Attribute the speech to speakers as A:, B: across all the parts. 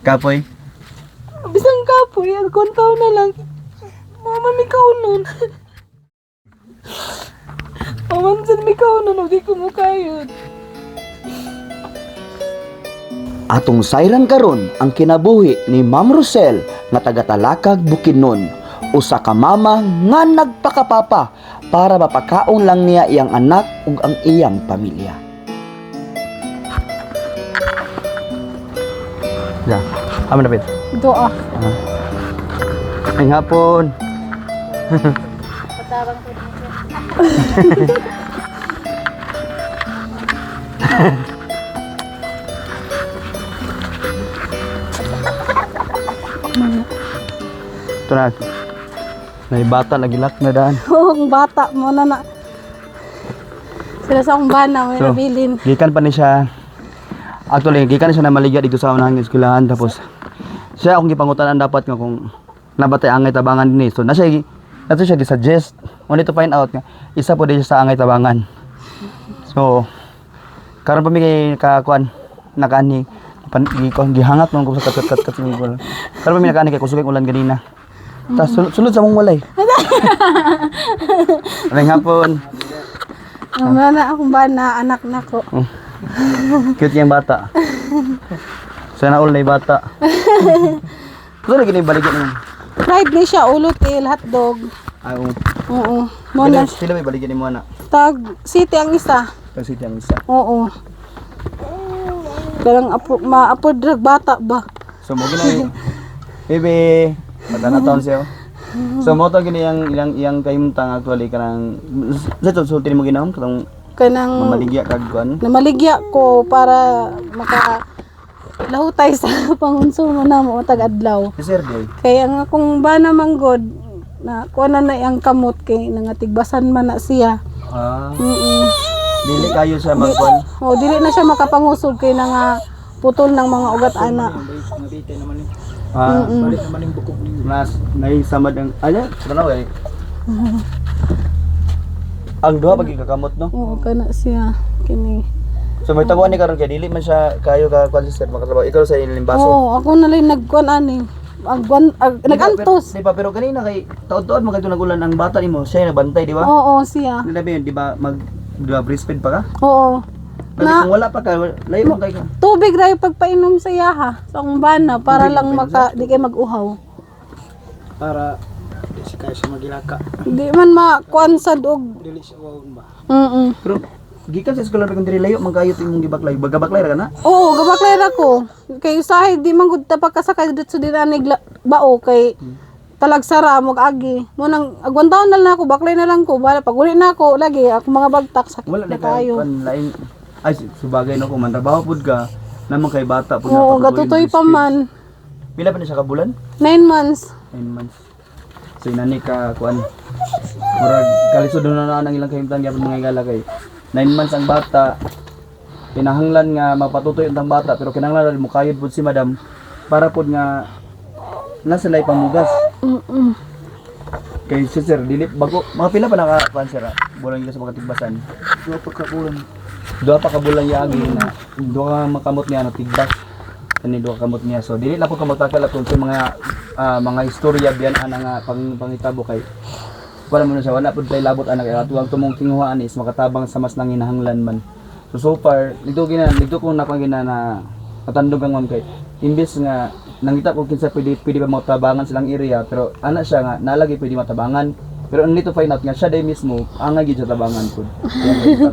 A: Kapoy.
B: Bisan kapoy, ang kontaw na lang. Mama, may kaunon. Mama, saan may kaunon? Hindi ko mukayod.
C: Atong sayran karon ang kinabuhi ni Ma'am Rosel nga taga Talakag, Bukidnon, usa ka mama nga nagpakapapa para mapakaon lang niya iyang anak ug ang iyang pamilya.
A: Ya. Amo na pit.
B: Doa.
A: Ay hapon. Ito na. May bata nagilak na daan.
B: Oo, ang bata mo na na. Sila sa akong bana, may
A: So,
B: nabilin.
A: gikan pa ni siya. Actually, gikan ni siya na maligya dito sa unahang eskwelahan, tapos siya akong gipangutanan dapat nga kung nabatay angay tabangan dinhi. So na siya nato siya gi-suggest only to find out nga isa po din siya sa angay tabangan. So karon pa mi kay nakakuan nakaani pan gikuan gihangat man ko sa kat kat kat kat. Karon pa mi nakaani kay kusog ang ulan ganina. Tas sulod, sulod sa mong walay. Maayong hapon.
B: Ang bana, akong bana, anak na ko.
A: Cute niyang bata. Sana all na bata. Ito lagi na yung baligyan mo.
B: Pride ni siya, ulot eh, hotdog.
A: Ay, oo.
B: Oo. Mo na.
A: Sila may baligyan mo na.
B: Tag city ang isa.
A: Kasi ang isa.
B: Oo. Karang apo, ma-afford drug bata ba?
A: So mo gina. Bebe, matana taon siya. So mo to gini ang ilang iyang kahimtang actually kanang sa to sulti mo ginaon katong
B: Kanang
A: mamaligya kag kuan.
B: namaligya ko para maka lahutay sa pangonsumo na mo tag adlaw.
A: Si Sir Day.
B: Kaya nga kung ba naman god na kuha na na iyang kamot kay nangatigbasan man na siya.
A: Ah,
B: Mm.
A: dili kayo siya magkuan.
B: O dili na siya makapangusog kay na nga putol ng mga ugat ana.
A: Ah, mas nay samad ang ay, tanaw eh. Ang duha pag kakamot, no?
B: Oo, kana siya kini.
A: So may tabuan ni karon kay dili man siya kayo ka kuan si sir makatrabaho. Ikaw sa ilim baso.
B: Oo, ako na lang nagkuan ani. Agwan ag, nagantos.
A: Di ba pero kanina kay taod-taod magkadto nagulan ang bata nimo, siya yung nagbantay, di ba?
B: Oo, siya.
A: Ano yun, di ba mag di ba breastfeed pa ka?
B: Oo.
A: Kasi
B: Na-
A: kung wala pa ka, layo mo kay ka.
B: Tubig ra yung pagpainom sa iyaha sa akong bana para
A: Tubig
B: lang
A: pagpainom
B: maka di kay mag-uhaw.
D: Para di siya kaya siya magilaka.
B: Di man makuan sad og
D: Dili siya wawon ba.
A: Pero gikan sa eskwela kung diri layo man kayo imong gibaklay. Bagabaklay ra ka na.
B: Oo, gabaklay ra ko. Kay usahay di man gud ta pagkasakay dito din ani bao kay talagsara mo agi. Mo nang agwan taon na lang ako, baklay na lang ko. Bala pag uli na ako lagi ako mga bagtak sakit
A: Wala
B: na
A: na kay
B: kayo.
A: kuan lain. Ay subagay no kung mantrabaho pud ka naman kay bata pud
B: Oo,
A: napatuloy
B: gatutoy
A: yung
B: pa
A: breastfeed.
B: man.
A: Pila pa na siya ka bulan?
B: 9 months.
A: 9 months. So inani ka kuan. Murag kalisod na na ang ilang kahimtang gyapon mga higala kay 9 months ang bata. Kinahanglan nga mapatutoy ang bata pero kinahanglan mo kayod pud si madam para pud nga nasa lay pamugas. Kay si sir dili bago mga pila pa naka kuan sir ah? Bulan ka sa pagkatigbasan.
D: Duha pa ka bulan.
A: Duha pa ka bulan yaagi na duha ka makamot niya na tigbas. Kani duha ka kamot niya. So dili na po ka magtakal kung sa mga mga istorya biyan ana nga pangitabo kay wala mo na siya, wala pud tay labot anak kay ato ang tumong tinguhaan is makatabang sa mas nanginahanglan man. So so far dito gina dito ko na gina na natandog ang ma'am kay imbes nga nangita ko kinsa pwede pwede pa matabangan silang area pero ana siya nga nalagi pwede matabangan pero only to find out nga siya day mismo angay gid sa tabangan pud. Kaya nga,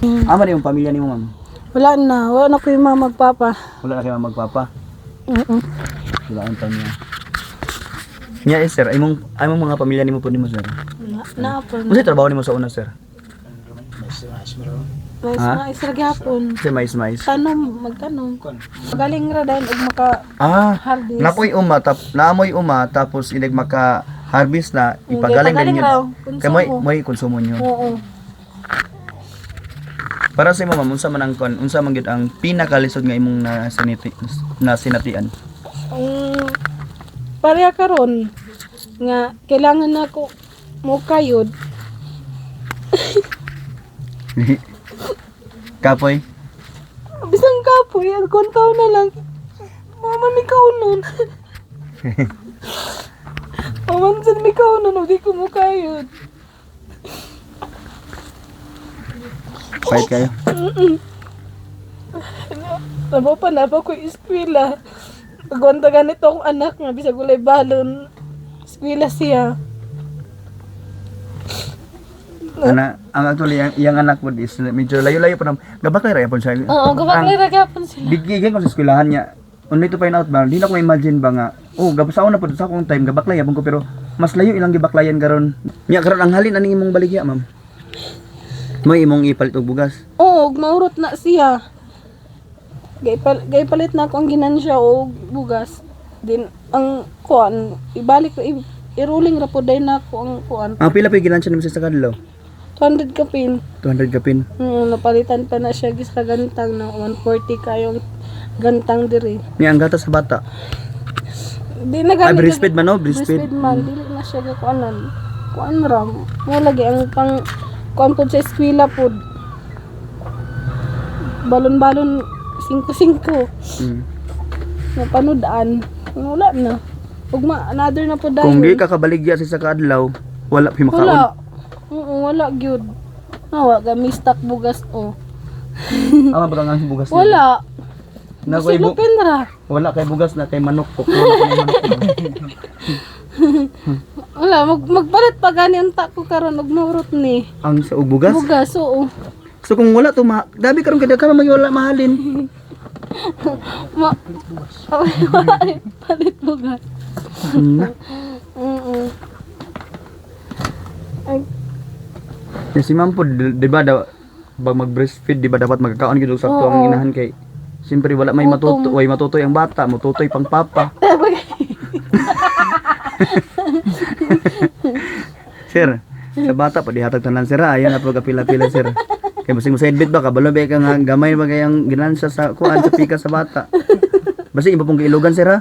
A: Ama na yung pamilya nimo, ma'am?
B: Wala na ko yung mama magpapa.
A: Wala na kayo magpapa.
B: Mm.
A: Wala ang pamilya. Nya eh, sir, imong imong mga pamilya nimo pud nimo, sir?
B: Wala na po.
A: Unsa trabaho nimo sa una, sir?
D: Mais mais meron.
B: Mais
A: Ha?
B: mais ra gyapon.
A: Kasi mais mais.
B: Tanom, magtanom. Galing ra dahil og maka
A: Ah,
B: harvest.
A: napoy uma tap naamoy uma tapos ilig maka harvest na ipagaling
B: ipagaling
A: din
B: raw,
A: yun. Kay moy
B: konsumo.
A: moy konsumo nyo.
B: Oo.
A: Para sa imo ma'am, unsa man ang kon, unsa man gyud ang pinakalisod nga imong nasinati nasinatian?
B: Ang pareha karon nga kailangan na ko mo kayod.
A: Kapoy.
B: Bisan kapoy, ang kontaw na lang. Mama Mama, mi kaunon. Mama, sad mi kaunon og di ko mukayod.
A: Fight kayo.
B: Nabo pa na ba ko eskwela. Pagwanta ganito akong anak nga bisag walay balon. Eskwela siya.
A: Ana, ang actually ang iyang anak po is medyo layo-layo pa nam. Gabaklay ra yapon siya.
B: Oo, gabaklay ra gyapon sila.
A: Bigyan ko sa eskwelahan niya. Only to find out ba, di na ko imagine ba nga, oh, gab sa una po sa akong time gabaklay yapon ko pero mas layo ilang gibaklayan karon. Nya karon ang halin aning imong baligya, ma'am? Mo imong ipalit og bugas.
B: Oo, ug maurot na siya. Gay palit na ako ang ginansya og bugas. Din ang kuan ibalik iruling ra po day na ako ang kuan.
A: Ang pila pa ginansya nimo sa kadlaw?
B: 200 kapin.
A: 200 kapin.
B: Napalitan pa na siya gis ka gantang na 140 kayo ang gantang diri.
A: Nya ang gatas sa bata.
B: Di na
A: Ay,
B: gani
A: breastfeed man no, breastfeed.
B: Breastfeed man dili na siya ga kuanan. Kuan ra mo lagi ang pang kuan pod sa eskwela pod. Balon-balon 5-5. Napanoodaan. Wala na. Ugma another na po dayon.
A: Kung di ka kabaligya sa isa ka adlaw, wala pa makaon.
B: Wala. Oo, wala gyud. Nawa ga stock bugas oh.
A: Ama ba ang bugas niya?
B: Wala.
A: Na
B: Gusto
A: koy
B: lupin ra.
A: wala kay bugas na kay manok ko. Wala kay manok.
B: Wala magpalit pa gani unta ko karon og murot ni.
A: Ang sa og bugas.
B: Bugas oo.
A: So kung wala to ma dabi karon kada ka wala mahalin.
B: Ma palit bugas.
A: Na.
B: Oo. Ay,
A: Ya, si ma'am po, di ba daw pag mag-breastfeed, di ba dapat magkakaon gid og sakto ang
B: Oo.
A: inahan kay siyempre wala may
B: Gutom.
A: matuto, way matutoy ang bata, mututoy pang papa. Sir, sa bata pa dihatag tanan sir, ayan na po kapila-pila sir. Kay basig mo sa bit ba kabalo ba ka nga gamay ba kayang ginansya sa kuan sa pika sa bata. Basig iba pong kailugan sir ha.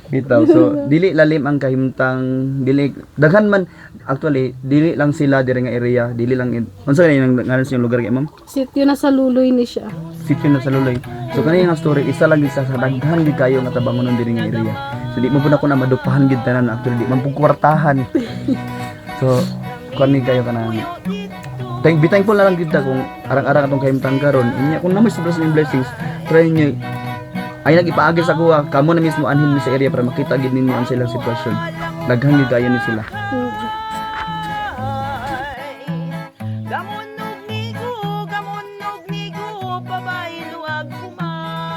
A: Bitaw. So dili lalim ang kahimtang, dili daghan man actually dili lang sila diri nga area, dili lang unsa kani nang ngalan sa inyong lugar kay ma'am?
B: Sityo na sa luloy ni siya.
A: Sitio na sa Luloy. So kani nga story isa lang isa sa daghan gid kayo nga tabangonon diri nga area. So di mo pud ako na madupahan gid tanan actually di man pud kwartahan. So kuan ni kayo kanang be thankful na lang gid ta kung arang-arang atong kahimtang karon. Unya kung namoy sobra sa inyong blessings, try niyo ay nagipaagi sa kuha kamo na mismo anhin mi sa area para makita gid ninyo ang silang sitwasyon. Daghan gid kayo ni sila.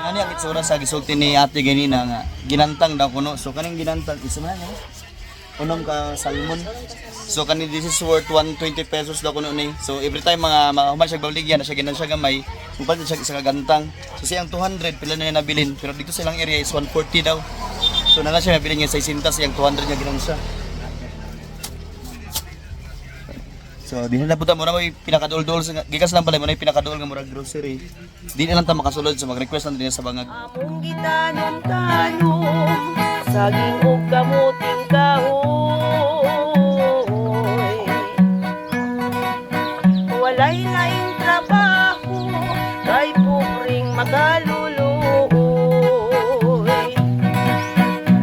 A: Ani ang itsura sa gisulti ni ate ganina nga ginantang daw kuno. So kaning ginantang isa man ano? Unom ka salmon. So kani this is worth 120 pesos daw kuno ni. So every time mga mga human siya baligya na siya ginan siya gamay, mupalit siya isa ka gantang. So siyang 200 pila na niya nabilin pero dito sa ilang area is 140 daw. So na lang siya nabilin niya 60 siyang 200 niya ginan siya. So di na punta mo na may pinakaduol-duol sa gikas lang pala mo na yung pinakaduol nga murag grocery. Di na lang ta makasulod so mag-request lang din sa bangag.
E: Among gitanom-tanom, saging ug kamuting kahoy. Walay laing trabaho, kay pobreng makaluluoy.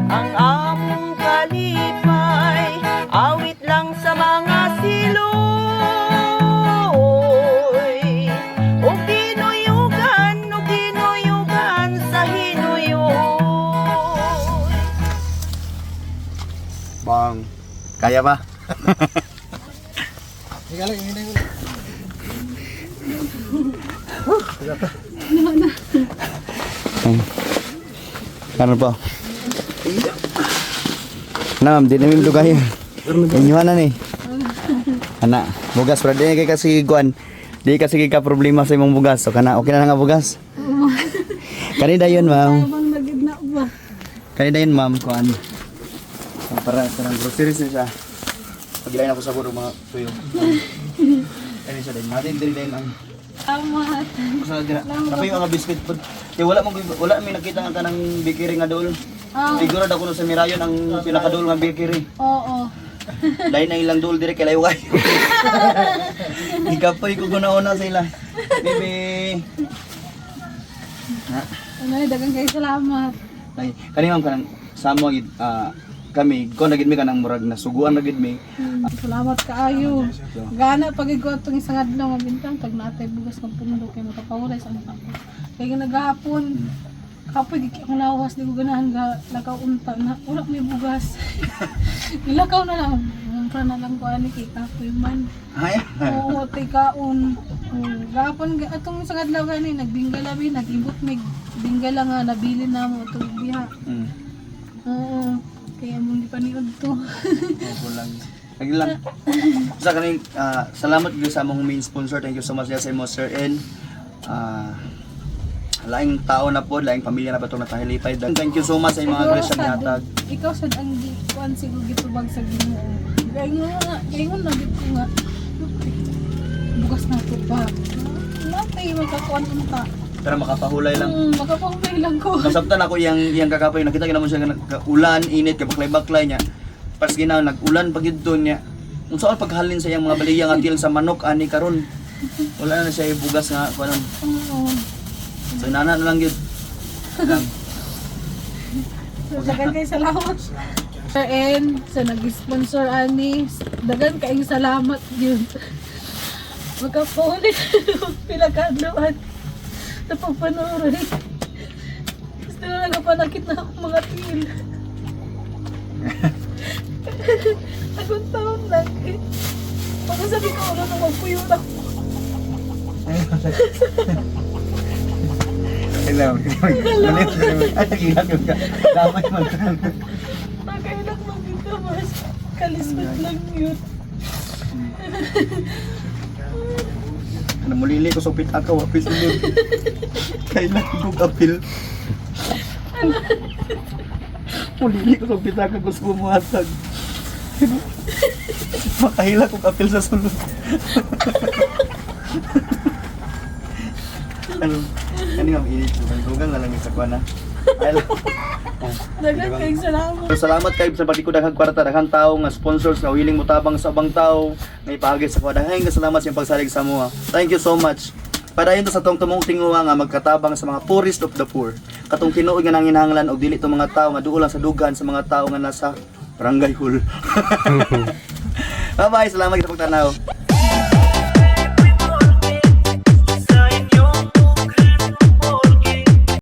E: Ang among kalipay, awit lang sa mga siloy. Og ginuyugan sa hinuyoy.
A: Bang. Kaya ba? Ano pa? Na, ma'am, di namin dugahin. Inyuhan na ni. Ana, bugas pero di kay kasi kuan. Di kasi kay ka problema sa imong bugas. So kana okay na nga bugas. Kani dayon, ma'am.
B: Abang nagid na ba?
A: Kani dayon, ma'am, kuan. Ah, para sa groceries na siya. Pagilain ako sa puro mga tuyo. Kani siya din. Natin diri dayon ang
B: Tama.
A: sa dira. Napay yung mga biscuit pod. Kay wala mo wala mi nakita nga kanang bakery nga dool. Siguro daw kuno sa Mirayon ang pinakadool nga bakery.
B: Oo.
A: Lain na ilang dool dire kay layo kayo. Ikapoy ko guna-una sila. Bebe. Ha?
B: Ano, daghang kayo salamat.
A: Ay, kani ma'am kanang sa mo gid kami ko na gid mi kanang murag nasuguan na gid mi.
B: Salamat kaayo. Gana pag ko atong isang adlaw nga bintang tag natay bugas kang pundo kay makapawalay sa unta ko. Kay nga nagahapon kapoy gid akong lawas, di ko ganahan ga lakaw unta na wala may bugas. Nilakaw na lang. Umpra na lang ko ani kay kapoy man.
A: Ay.
B: Oo, tay kaon. Gahapon atong isang adlaw gani nagbinggala mi, nag-ibot mig binggala nga nabili na mo atong diha. Oo. Kaya mong gipaniod to.
A: Opo lang. Lagi lang. Sa kaning salamat gyud sa among main sponsor. Thank you so much sa imo Sir N. Laing tao na po, laing pamilya na ba itong natahilipay. Thank you so much sa imong mga
B: Siguro
A: grasya
B: sad,
A: nihatag.
B: ikaw sad ang gi kuan siguro gitubag sa Ginoo. Gaingon nga, gaingon na gid ko nga. Bukas na to pa. Natay makakuan unta.
A: Pero makapahulay lang.
B: Makapahulay lang ko.
A: Masabtan ako iyang iyang kakapoy, nakita gyud naman siya nga nagka-ulan, init, kabaklay-baklay niya. Pas ginaw nag-ulan pag yun niya. Unsa on paghalin sa iyang mga baliya nga til sa manok ani karon. Wala na siya ibugas nga kuan.
B: Oo.
A: So inana na lang gyud. Lang.
B: So, dagan kay salamat. Sir N, sa nag-sponsor ani, dagan kaayong salamat yun. Makapahulay pila ka adlawan. Napagpanuray. Gusto na lang panakit na akong mga tiil. Akong taon lang eh. Pag sabi ko, wala na magpuyo na ako.
A: Hello. Ay, Damay man.
B: Nakailang lang dito, mas kalismat lang yun.
A: Ano mulili ko sa pitaka wa pisulod. Kailan ko apil. Mulili ko sa pitaka gusto ko muhatag. Makahila kong apil sa sulod. Ano? Ano yung init? Dugang na lang yung sakwa na. Ay lang.
B: Dagan kayong salamat.
A: So, salamat kayo sa paglikod daghang kwarta, daghang tao nga sponsors nga willing motabang sa ubang tao nga ipahagi sa kuha. Daghang salamat sa iyong pagsalig sa moa. Thank you so much. Padayon to sa tong tumong tinguha nga magkatabang sa mga poorest of the poor. Katong tinuod nga nanginahanglan og dili tong mga tao nga duol lang sa dugan sa mga tao nga nasa barangay hall. Bye bye, salamat sa pagtanaw.